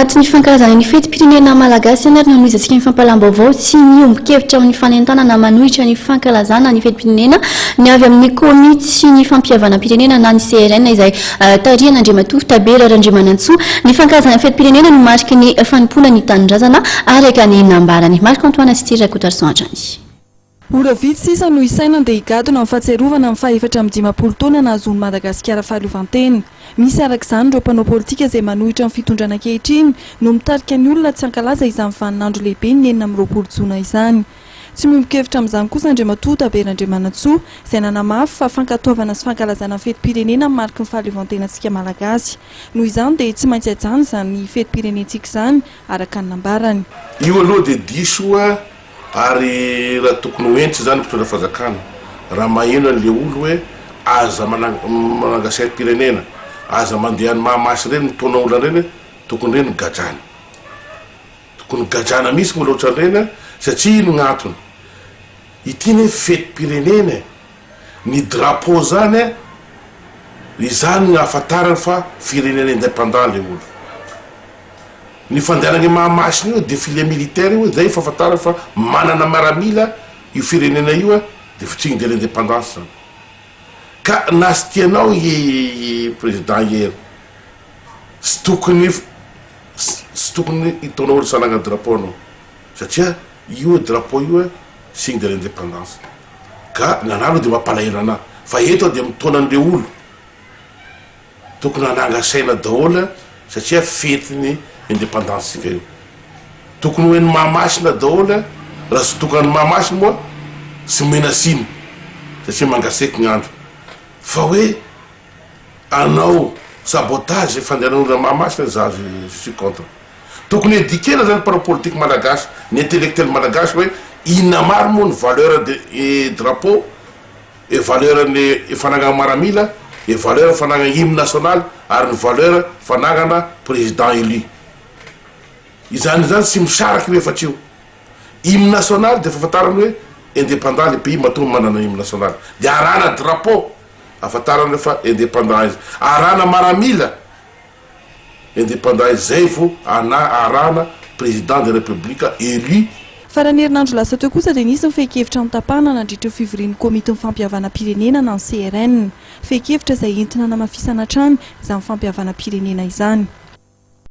anatin'ny fankalazana ny fetim-pirenena malagasy ihany ary no hanohizantsika ny fampahalam-baovao. Tsy miombon-kevitra amin'ny fanentanana manohitra ny fankalazana ny fetim-pirenena ny avy amin'ny komity ny fampihavanam-pirenena na ny CRN izay tarihan'Andriamatoa Tabera Randriamanantsoa. Ny fankalazana ny fetim-pirenena no mariky ny fanompoana ny tanindrazana araka ny nambarany. Marc Antoine sy Thierry Rakotoarison hatrany. Ora vitsy sisa no isaina andeha higadona amin'ny fahatsiarovana ny faha-54 taona nahazoan'i Madagasikara fahaleovantena. Misy araka izany ireo mpanao politika izay manohitra ny fitondrana ankehitriny no mitarika ny olona tsy hankalaza izany vaninandro lehibe ny 26 jona izany. Tsy miombon-kevitra amin'izany kosa Andriamatoa Tabera Andriamanantsoa izay nanamafy fa fankatoavana sy fankalazana ny fetim-pirenena ny mariky ny fahaleovantenantsika Malagasy. Noho izany dia tsy maintsy hajana izany fetim-pirenentsika izany araka ny nambarany. Io aloha dia diso Ary raha tokony ho hentitra izany ny mpitondra fanjakana, raha maheno an'le olo hoe aza mananga saim-pirenena, aza mandeha any Mahamasina ireny mitaona olona ireny, tokony ireny gadrana. Tokony gadrana mihitsy ny olona ohatran'ireny satria ino gn'antony? Ity anie fetim-pirenena e! Ny drapeau zany e, izany gn'ahafantarany fa firenena indépendant le olo. Ny fandehanana eny Mahamasina io, defile militaire io, zay fahafantarana fa manana maramila io firenena io de signe de l'independance zany. Ka na sy tianao i président Hery, tsy tokony tsy tokony hitaona olo sanagna drapeau anao satria io drapeau io signe de l'independance. Ka ny anah aloha de mampalahelo anah fa eto aho de mitaona anle olo. Tokony hananga saina daholo satria fety ny indépendance tsika io. Tokony ho eny Mahamasina daholo raha tsy tonga any Mahamasina moa tsy omena tsiny satria mangatsiaka ny andro. Fa hoe hanao sabotage fandehanan'olona Mahamasina za je suis contre. Tokony éduquer-na zany mpanao politique malagasy, ny intellectuel malagasy hoe inona marina moa ny valeur de drapeau. E valeur ny fanagnana maramila, e valeur fanagnana hymne national ary ny valeur fanagnana président élu. Izany izany tsy misaraka io efatra io. Hymne national dia fahafantarana hoe indépendant le pays matoa manana hymne national. Dia arahana drapeau ahafantarana fa indépendant izy. Arahana maramila. Indépendant izay vao ana arahana président de république élu. Faran'ny herinandro lasa teo kosa dia nisy ny fehin-kevitra notapahana nandritra io fivorian'ny komitin'ny fampihavanam-pirenena na ny CRN. Fehin-kevitra izay entina hanamafisana hatrany izany fampihavanam-pirenena izany.